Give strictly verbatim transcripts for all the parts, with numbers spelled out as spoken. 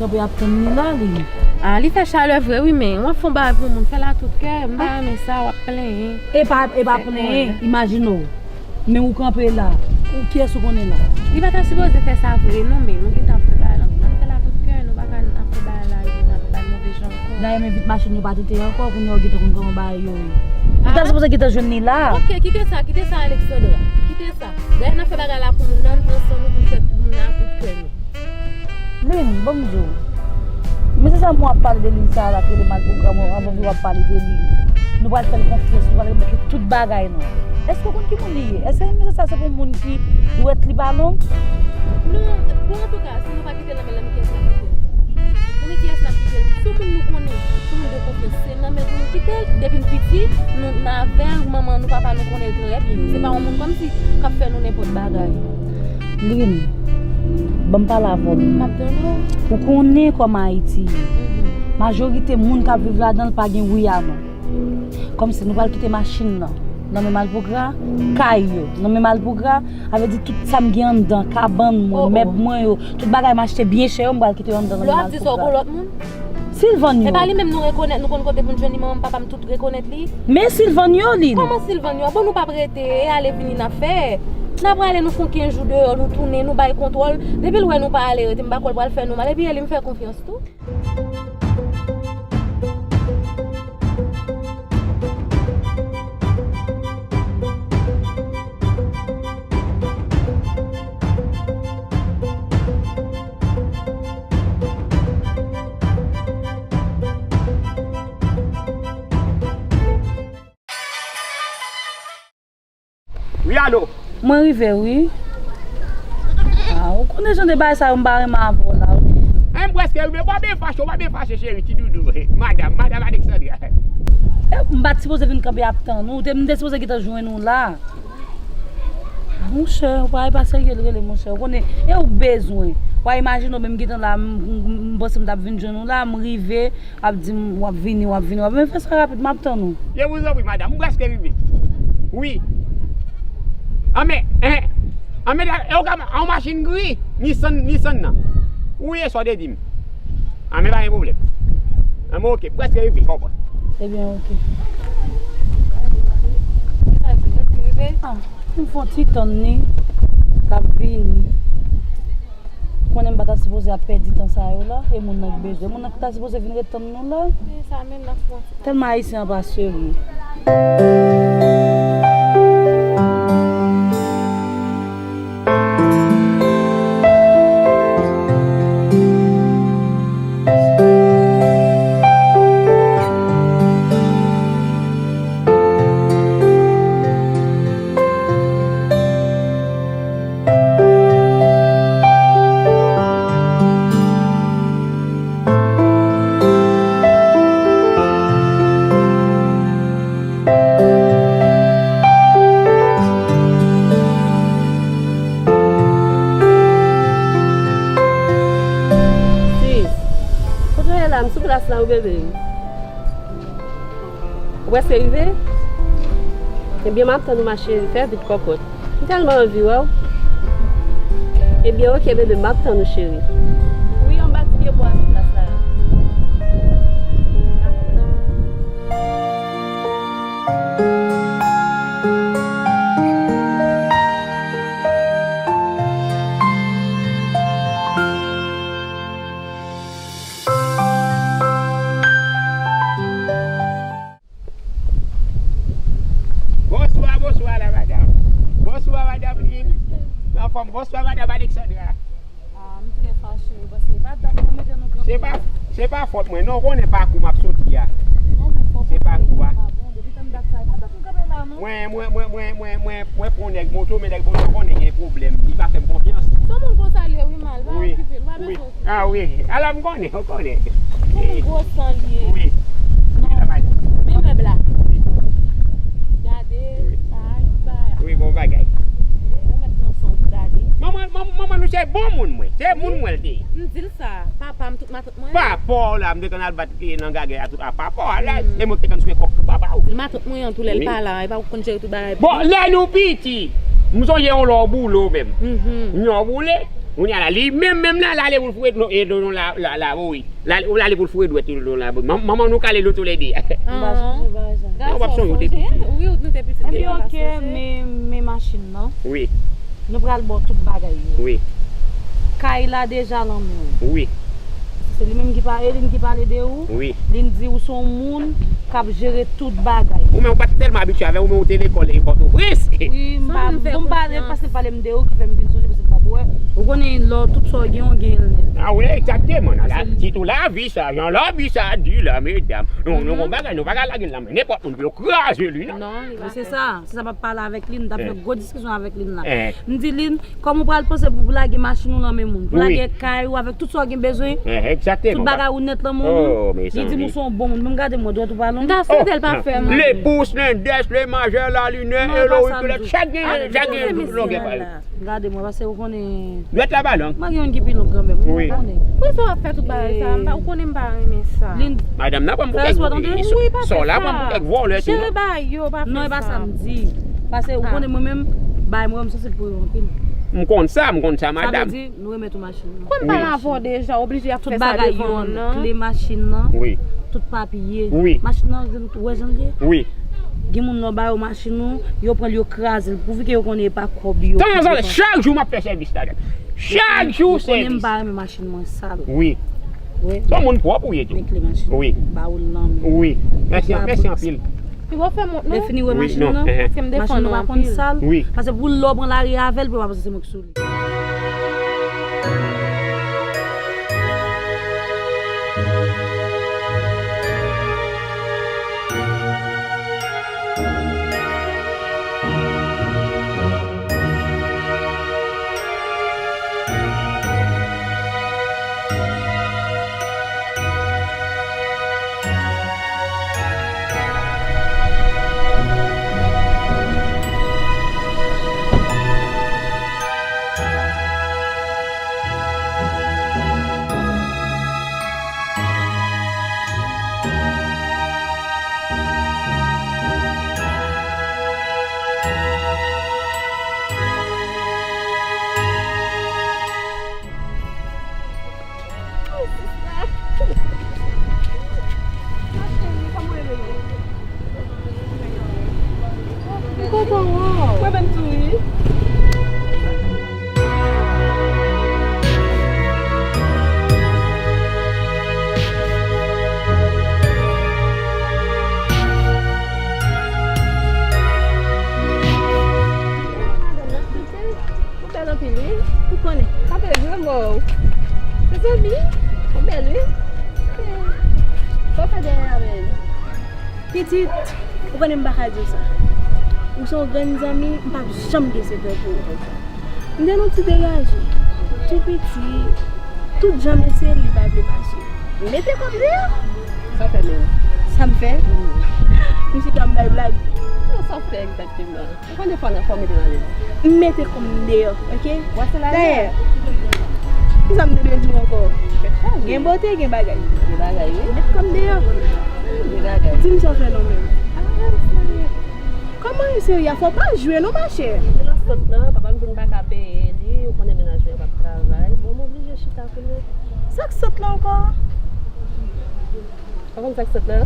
Kanpe ap tann li la, li. Ah, li fè chalè vre, wi, men w ap fè yon bagay pou moun, fè l a tout kè, m pa renmen sa, w ap plenyen. E pa, e pa plenyen, imajine w. Men ou kanpe la, ou kiyès ou konnen la? Li pa ta sipoze fè sa vre, non, men nou gentan ap fè bagay la. Ann fè l a tout kè, nou pa ka ap fè bagay la, epi n ap bay move jan ankò. Dayè, men vit machin yo pa tete ankò, kounye a ou gentan konn kòman bagay yo ye. Ou ta sipoze gentan jwenn li la. Ok, kite sa, kite sa, Alexandra. Kite sa. Dayè, n ap fè bagay la pou moun nan, nou pran san nou pou n fè pou moun nan a tout kè nou. Lin, ban m di w. Mesye sa moun ap pale de li sa la, ki rele Malpougra, mwen anvi w ap pale de li. Nou pral fè l konfyans, nou pral remèt li tout bagay nou. Èske w konn ki moun li ye? Èske mesye sa se pou moun ki dwèt li pa long? Non, bon, antouka, si nou pa kite l nan men l, nan men kiyès n ap kite l? Nan men kiyès n ap kite l? Se yon moun nou konnen, se yon moun de konfyans. Se nan men nou kite l, depi n piti, nou, n avè l, manman nou, papa nou konnen l trè byen. Se pa yon moun kòmsi k ap fè nou nenpòt bagay. Lin, ban m pale avè w, Lin. M ap tande w. Ou konnen kòman Ayiti ye. Mhm. Majorite moun k ap viv ladan l pa gen wi a non. Kòmsi nou pral kite machin nan nan men Malpougra, kay yo nan men Malpougra, sa vle di tout sa m gen anndan, kabann mwen, oh, oh, mèb mwen yo, tout bagay m achte byen chè yo, m pral kite yo anndan nan men Malpougra. Lè w ap di sa, w gon lòt moun? Silvanyo. E pa li menm nou rekonèt, nou konn kote pou n jwenn li, manman m, papa m, tout rekonèt li. Men Silvanyo, Lin. Kòman Silvanyo? Bon, nou p ap rete, e ale vini n ap fè. N ap prale, nou fè yon kenz jou deyò, nou tounen, nou bay kontwòl. Depi l wè nou pa ale rete, m pa kwè l pral fè nou mal. Epi e li m fè konfyans tou. Wi, alo. Mwen rive, wi. Ah, ou konnen jan de bagay sa yo, m pa renmen avè w la, wi. An, m prèske rive. Pa byen fache, pa byen fache, cheri, ti doudou. Madanm, madanm Alexandra. E, m pa t sipoze vin kanpe ap tann ou. Te, m te sipoze gentan jwenn ou la. Ah, monchè, ou pa, e pa serye l rele, monchè. Ou konnen, e ou bezwen. Ou pa imajine w, men m gentan la, m, m, m panse m t ap vin jwenn ou la, m rive. Ap di m, w ap vini, w ap vini, w ap vini. Fè sa rapid, m ap tann ou. Je vous en prie, madame, m prèske rive. Wi. Anmè, en, anmè, e w ka, an machin gri, Nissan, Nissan nan. Wi, e sa w te di m. Anmè, pa gen pwoblèm. Anmè, ok, m prèske rive, konprann. Ebyen, ok. Kisa di, prèske rive? Ah, m fè yon ti tann li, l ap vini. Konnen m pa ta sipoze ap pèdi tan sa yo la, e moun nan k bezwen. Moun nan ki ta sipoze vin ret tann nou la. Tèlman ayisyen an pa serye. Sis, kote w ye la? M sou plas la wi, bebe. Ou prèske rive? Ebyen, m ap tann ou, ma chérie. Fè vit, kòkòt. M tèlman anvi wè w. Ebyen, ok, bebe, m ap tann ou, cheri. Wi, anba ti pye bwa sou plas la. Bonswa, bonswa la, madanm. Bonswa, madanm Lin. Anfòm, bonswa, madanm Alexandra. Ah, m trè fache, wi, paske e pa dat nou mete nou kanpe. Se pa, se pa fòt mwen, non, ou konnen pakou m ap soti a. Non, men fò w konprann, pa bon, depi tann dat sa, e pa dat nou kanpe la, non. Mwen, mwen, mwen, mwen, mwen, mwen, mwen pran nèg moto, men nèg moto konnen gen pwoblèm, li pa fè m konfyans. Se yon moun konsa l ye, wi, mal, pa okipe l, ou pa bezwen okipe l. Ah, wi. Alò, m konnen, ou konnen. Yon gwo san l ye. Wi. Non. Men mèb la. Wi. Gade, wi, sa a, sa a. Wi, bon bagay. Ou mèt pran san w pou gade. Manman, manman, manman nou se bon moun, mwen. Se moun mwen l te ye. M di l sa. Papa m, tout matant mwen. Papa w la, m te konn al bat, e, nan gagè a tout a papa w la. Mm. E mwen ki te konn swen kòk pou papa w. Matant mwen an tou lè l pa la, e pa ou k konn jere tout bagay pou li. Bon, lè nou piti, m sonje yon lè w boule w menm. Mhm. M yon boule. Kounye a la, li menm, menm la, l ale pou l foure dlo, e dlo nan la, la, la, wi. L ale, l ale pou l foure dwèt li nan la. Man-, manman nou kale nou toulède. M pa sonje bagay sa. Non, w ap sonje w te piti. Wi, nou te piti. Ebyen, ok, men, men machin nan. Wi. Nou pral ba w tout bagay yo. Wi. Kay la deja nan men w. Wi. Se li menm ki pa-, e li menm ki pale de ou. Wi. Li di ou se yon moun k ap jere tout bagay. Ou menm ou pa t tèlman abitye avè l, ou menm ou te lekòl e Pòtoprens. Wi, m pa, bon, m pale, paske l pale m de ou ki fè m vin sonje, paske m pa wè. Ou konnen lò, tout sa w gen, w gen l nèt. A wi, egzakteman. Nan la, sitou lavi sa, jan lavi sa di la, medam. Nou, nou, gon bagay, nou pa ka lage l nan men nenpòt moun pou yo kraze li, non. Non, li pa fè. Se sa, se sa m ap pale avèk li, m t ap fè gwo diskisyon avèk li la. M di li, kòman w pral panse pou, pou lage machin ou nan men moun, pou lage kay ou avèk tout sa w gen bezwen, tout bagay ou nèt nan men moun. Li di m ou se yon bon moun, men gade mwen, dwèt ou pa long. M ta swete l pa fè m. Le pouce, l'index, le majeur, la luneuse et l'auriculaire, chak gen, chak gen longè pa yo. Gade mwen, paske ou konnen. Dwèt la pa long. Mwen gen youn ki pi long kanmenm, ou konnen. Poukisa w ap fè tout bagay sa? M pa, ou konnen m pa renmen sa. Madanm nan pran m pou kèk, sa w la pran m pou kèk vòlè tou. Jere bagay yo, pa fè sa. Non, e pa sa m di. Paske ou konnen mwen menm, bagay mwen, m sansib pou yo anpil. M konn sa, m konn sa, madanm. Sa vle di, nou remèt ou machin nan. Kòm m pale avè w deja, oblije ap fè sa devan m nan. Tout bagay yo, kle machin nan, tout papye. Wi. Machin nan, ou wè jan l ye? Wi. Gen moun lè w ba yo machin ou, yo pran l, yo kraze l. Pouvi ke yo konnen e pa kòb yo. Tanzantan, chak jou m ap fè sèvis ladan. Chak jou sèvis. Ou konnen m pa renmen machin mwen sal. Wi. Wi. Se yon moun pwòp ou ye tou. Men kle machin. Wi. M ba ou l nan men. Wi. Mèsi, mèsi anpil. Pi bon fè m wont non. Lè fini wè machin nan, paske m defann ou anpil. Wi. Paske pou lè w pran lari avè l, pou w pa panse se mwen ki sou li. M kontan wè w. Mwen menm tou wi. Ou bèl anpil wi. Ou konnen. Sa fè granmò. Se zanmi. Ou bèl wi. Sa w fè dèyè a menm? Pitit, ou konnen m pa ka di w sa. Ou se yon grann zanmi, m p ap janm gen sekrè pou ou. M te nan ti degaje. Tou piti, tout jan m eseye l, li pa vle mache. M mete kò m deyò. Sa w fè menm? Sa m fè? Wi. M chita m bay blag. Non, sa w fè egzakteman? Ou konn defwa nan fò mete nan lil. M mete kò m deyò, ok? Dayè, kisa m te dwe di w ankò? Gen bote, gen bagay. Gen bagay, wi. Met kò m deyò. Gen bagay. Di m sa w fè non menm. Ah, serye. Kòman serye a? Fò w pa jwe non, machè. Se nan sant lan, papa m di m pa ka peye li, ou konnen mennaj mwen p ap travay. Bon, m oblije chita kounye a. Sa k sant lan ankò? Ou konn sa k sot la?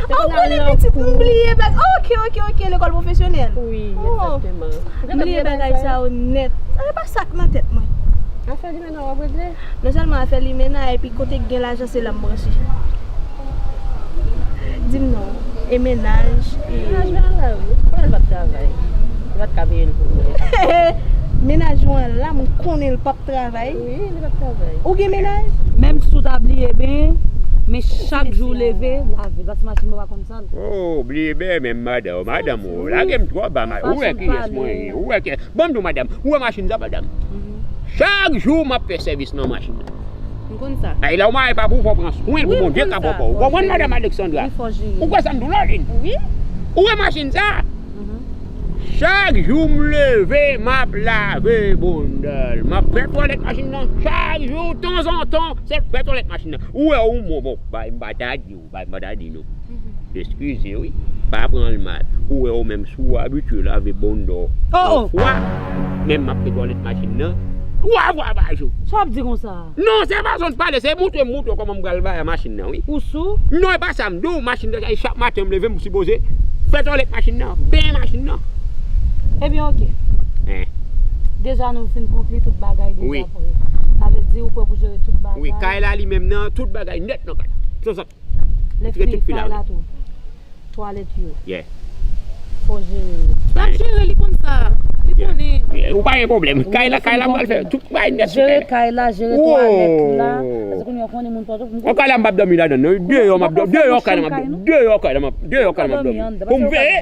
Ah, ou konnen pitit m bliye blag. Ok, ok, ok, lekòl pwofesyonèl. Wi, egzakteman. M bliye bagay sa yo nèt. Sa se pa sa k nan tèt mwen. Afè limena w ap regle? Non sèlman afè limena, epi kote k gen lajan, se la m branche. Di m non, e mennaj, e... Mennaj mwen la, wi. Konnen l p ap travay. Li pa t ka peye l pou mwen. Mennaj ou an la, m konnen l p ap travay. Wi, li p ap travay. Ou gen mennaj? Menm si w ta bliye ben, men chak jou w leve, lave l. Paske machin mwen pa konn sal. Oh, bliye ben, menm madanm, madanm ou lage m twò ba, ma-, ou wè kiyès mwen ye, ou wè kiyès. Ban m di w, madanm, ou wè machin sa, madanm? Chak jou m ap fè sèvis nan machin nan. M konn sa. Ay, lè w marye pa pou w, fò w pran swen l pou Bondye ka ba w. Ou konprann, madanm Alexandra? Ou kwè sa m di w la, Lin? Wi. Ou wè machin sa? Chak jou m leve, m ap lave bondèl. M ap fè twalèt machin nan. Chak jou, tanzantan, se fè twalèt machin nan. Ou wè ou, bon, bon, bay, m pa ta di w, bay, m pa ta di nou. Eskize, wi. Pa pran l mal. Ou wè ou menm, si w abitye lave bondèl yon fwa, menm m ap fè twalèt machin nan, Wa, wa, wa, Jou. Sa w ap di konsa? Non, se fason w pale, se montre m, montre w kòman m pral bay machin nan, wi. Ou sou? Non, e pa sa m di w, machin nan, chak maten m leve, m sipoze fè twalèt machin nan, benyen machin nan. Ebyen, oke. Hein. Deja, nou fin konkli tout bagay deja. Wi. Prè. Sa vle di, ou prè pou jere tout bagay. Wi, kay la, li menm nan, tout bagay nèt nan kay la. Tout sa. Lè fini kay la tou. Twalèt yo. Yeah. Fò jere yo. L ap jere, li konn sa. Li konnen. Yeah. Ou pa gen pwoblèm. Kay la, kay la, m pral fè tout bagay nèt sou kay la. Jere kay la, jere twalèt la. Paske kounye a, konnen moun pa twò. Yon kay la, m p ap dòmi ladan, non. Deyò, m ap dòmi. Deyò, kay la, m ap dòmi. Deyò, kay la, m ap dòmi. Pou m veye.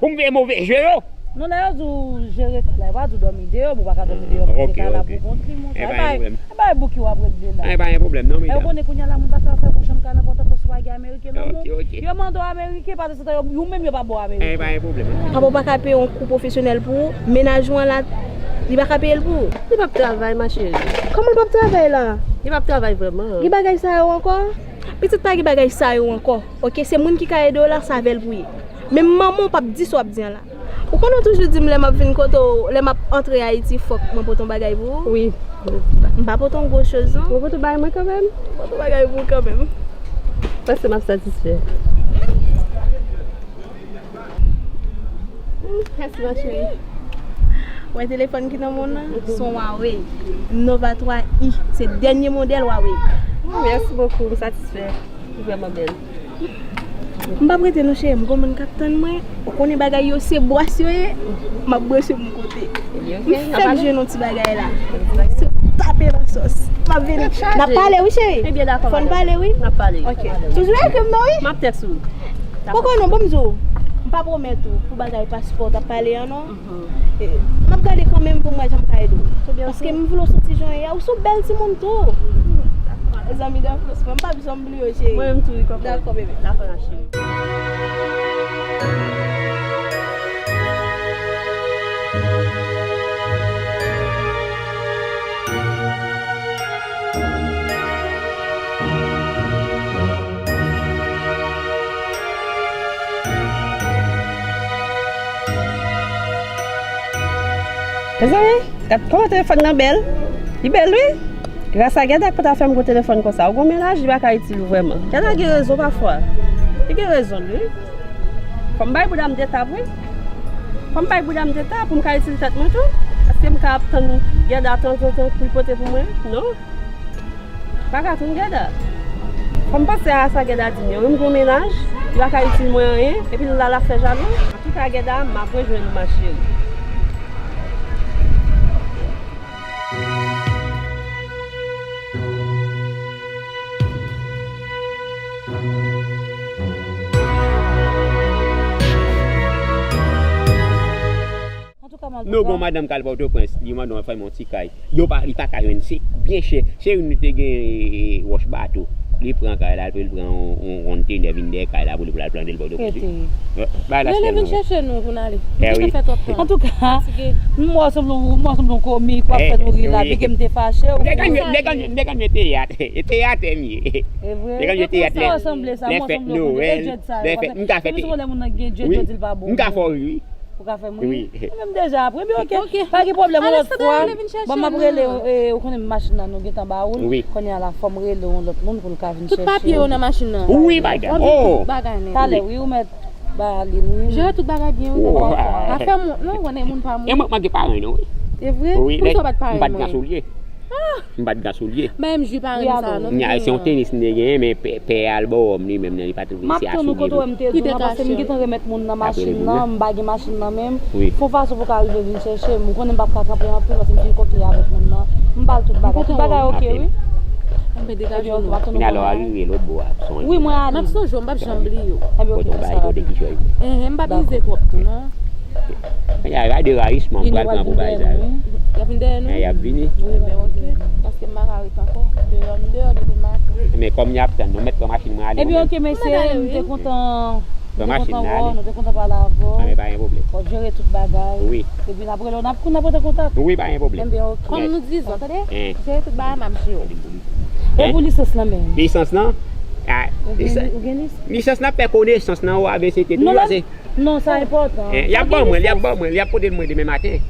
Pou m veye move je yo. Non, lè yo di w jere kay la, yo pa di w dòmi deyò, bon, ou pa ka dòmi deyò, paske kay la pou kont li, monchè. E pa yon pwoblèm. E pa bouki w ap regle la. E pa yon pwoblèm, non, medam. E ou konnen kounye a la, moun pa ka fè pou chanm kay nan Pòtoprens, ou pa gen ameriken nan men w. Ok, ok. Yo mande w ameriken, pandan se tan, yo, yo menm yo pa ba w ameriken. E pa yon pwoblèm. Papa w pa ka peye yon kou pwofesyonèl pou ou, mennaj ou an la, li pa ka peye l pou ou. Li p ap travay, ma chérie. Kòman l p ap travay la? Li p ap travay vrèman. Gen bagay sa yo ankò? Pitit, pa gen bagay sa yo ankò. Ok, se moun ki ka ede w la, se avè l pou ye. Men manman w p ap di sa w ap di an la. Ou konnen w toujou di m lè m ap vin kote w, lè m ap antre Ayiti, fòk mwen pote yon bagay pou ou? Wi. M pa pote yon gwo choz, non. Mwen pote bagay mwen kanmenm. Mwen pote bagay pou ou kanmenm. Panse m ap satisfè. Mèsi, ma chérie. Wè telefòn ki nan men w nan? Se yon Huawei Nova twa i. Se dènye modèl Huawei. Mèsi bokou, m satisfè. Li vrèman bèl. M p ap rete non, cheri, m gon moun k ap tann mwen. Ou konnen bagay yo se bwase yo ye. M ap branche m yon kote. M fèk jwenn yon ti bagay la. Se tape nan sòs. M ap vini. N ap pale, wi, cheri. Fò n pale, wi. N ap pale. Ok. Toujou ekri m non, wi. M ap tèks ou. Poko non, ban m di w. M pa pwomèt ou pou bagay paspò w t ap pale an non. E, m ap gade kanmenm pou m wè jan m ka ede w. Paske m vle w soti jan w ye a, ou se yon bèl timoun tou. Zanmi danfans mwen, m p ap janm bliye w, cheri. Mwen menm tou, wi, kòkò. Dakò, bebe. Dakò, ma chérie. Mezanmi, gad kòman telefòn nan bèl. Li bèl, wi. Gras a Gèda k pa ta fè m gwo telefòn konsa. Ou gon mennaj, li pa ka itil ou vrèman. Gèda gen rezon pafwa. Li gen rezon l, wi. Fò m bay bouda m de tab, wi. Fò m bay bouda m de tab pou m ka itil tèt mwen tou. Èske m ka ap tann Gèda tanzantan pou l pote pou mwen? Non. Pa ka tann Gèda. Fò m panse a sa Gèda di m yo. Wi, m gon mennaj, li pa ka itil mwen anyen, epi l la, l ap fè jalou. Antouka, Gèda, m ap rejwenn ou, ma chérie. Nou gon madanm k al Pòtoprens, li mande w fè m yon ti kay. Yo pa, li pa ka jwenn, se byen chè. Se youn nou te gen, e, e, Wòch Bato. Li pran kay la, epi l pran yon, yon kontenè vin dèyè kay la pou li, pou l al plante l Pòtoprens, wi. Bagay la se tèlman vre. Rele vin chèche nou pou n ale. Nou te fè twòp tan. Antouka, m wè w sanble, m wè w sanble yon komik, w ap fè nou ri la, byen ke m te fache. Nèg an jwe, nèg an jwe, nèg an jwe teyat. E teyatè m ye. E vre? Nèg an jwe teyat lè, lè fèt Nwèl, lè fèt, m ka fè teyat. Wi, m ka fè w ri, wi. Ou ka fè m ri? Wi. Ou menm deja apre, men oke. Pa gen pwoblèm, yon lòt fwa. Bon, m ap rele w, e, ou konnen machin nan nou gentan ba ou l. Wi. Kounye a la, fò m rele yon lòt moun pou l ka vin chèche w. Tout papye yo nan machin nan. Wi, bagay. Oh. Talè, wi, ou mèt ba li, wi. Jere tout bagay byen, wi. Pa fè m wont, non, ou konnen moun pa moun. E mwen, mwen gen paran, non, wi. E vre? Wi, poukisa w pa t paran mwen? M pa t gen soulye. M pa t gen soulye. Ba m ji parenn sa non. Nya, se yon tenis m te genyen, men pè, pè albòm li menm nan, li pa t vle, se a soulye li. M ap tann ou kote w wè m te di w nan, paske m gentan remèt moun nan machin nan, m pa gen machin nan menm. Wi. Fè yon fason pou w ka rive vin chèche m. Ou konnen m p ap ka kanpe anpil, paske m fin koke avèk moun nan. M ba l tout bagay. Tout bagay oke, wi. Ebyen, oke, m ap tann ou. Kounye a lè w arive lòt bò a, sonje. Wi, mwen ale. M ap sonje w, m p ap janm bliye w. Ebyen, oke, fè sa rapid. Enhen, m p ap mize twòp tou, non. Ya, y a de rayisman, m pral pran pou bagay sa yo. Y ap vin dèyè nou? Y ap vini. Wi, men oke. Paske m pa ka ret ankò. Deyò, m deyò depi maten. Men kòm y ap tann nou, mèt pran machin mwen ale. Ebyen, oke, mesye, m te kontan, m te kontan wè w, nou te kontan pale avè w. Anben, pa gen pwoblèm. Fò w jere tout bagay. Wi. Epi n ap rele w, n ap, n ap rete kontak. Wi, pa gen pwoblèm. Enben, oke. Kòm nou di zòt, tande? Jere tout bagay, m ap jere w. E pou lisans lan menm? Lisans lan? A, lisans, lisans lan ap fè konesans nan o a b c t tou. Non, sa enpòtan. Y ap ban mwen l, y ap ban mwen l, y ap pote l mwen demen maten.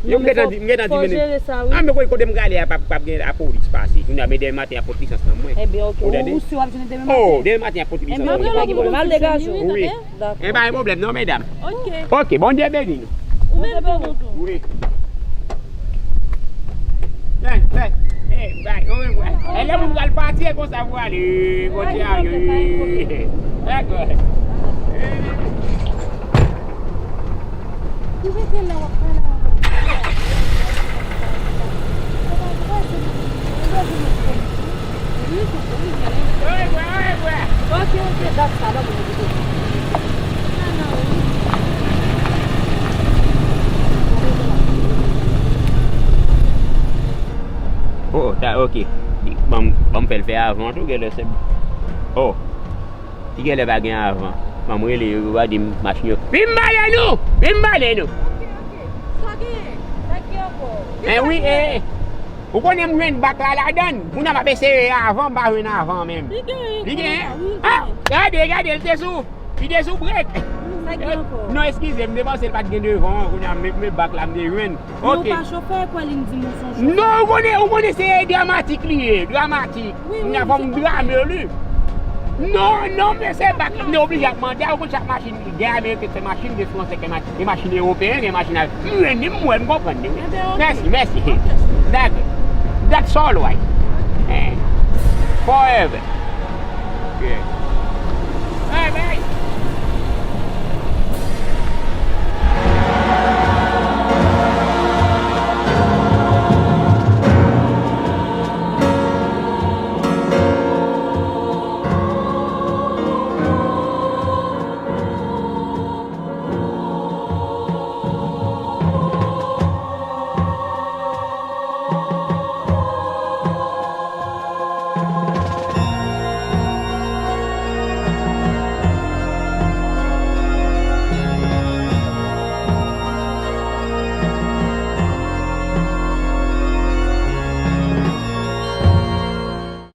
Yo, m gentan di, m gentan di, fò jere sa, wi. Ah, men kote, kote m prale a, p ap, p ap gen lapolis pase. Kounye a, men demen maten, y ap pot lisans nan mwen. Ebyen, oke. Ou tande? Ou si w ap jwenn demen maten? Oh, demen maten, y ap pot lisans nan mwen. Ebyen, oke, pa gen pwoblèm. Al degaje w. Wi. Dakò. E pa gen pwoblèm, non, medam. Oke. Oke, Bondye beni nou. Ou menm tou. Wi. Fè, fè. E, bay, ou menm, bay. E lè moun pral pati, e konsa pou ale. Bondye a, wi. Dakò. Oh, ta, oke. Ban m, ban m fè l fè avan tou, genlè se. Oh. Li genlè pa gen avan. Ban m rele yo, yo va di m machin yo. Vin m pale nou! Vin m pale nou! Oke, oke. Sa genyen? Sa gen ankò? Men wi, e. Ou konnen m jwenn bak la ladann. Moun nan m ap eseye avan, m pa jwenn avan menm. Li genyen. Li genyen? Ah, gade, gade, li te sou. Li te sou brek. Sa gen ankò? Non, eskize, m te panse l pa t gen devan an, kounye a m met bak la, m te jwenn. Men ou pa chofè, kwè li, m di m ou se yon chofè. Non, ou konnen, ou konnen se dramatik li ye, dramatik. Wi, wi. Kounye a fò m drame li. Non, non, men se bak la, m te oblije ap mande a, ou konn chak machin, gen ameriken k fè machin, gen fransè k fè machin, gen machin ewopeyen, gen machin a, m jwenn li, m wè, m konprann li, wi. Mèsi, mèsi. Dakò. That's all right. Eh. Forever. Yeah. Bye bye.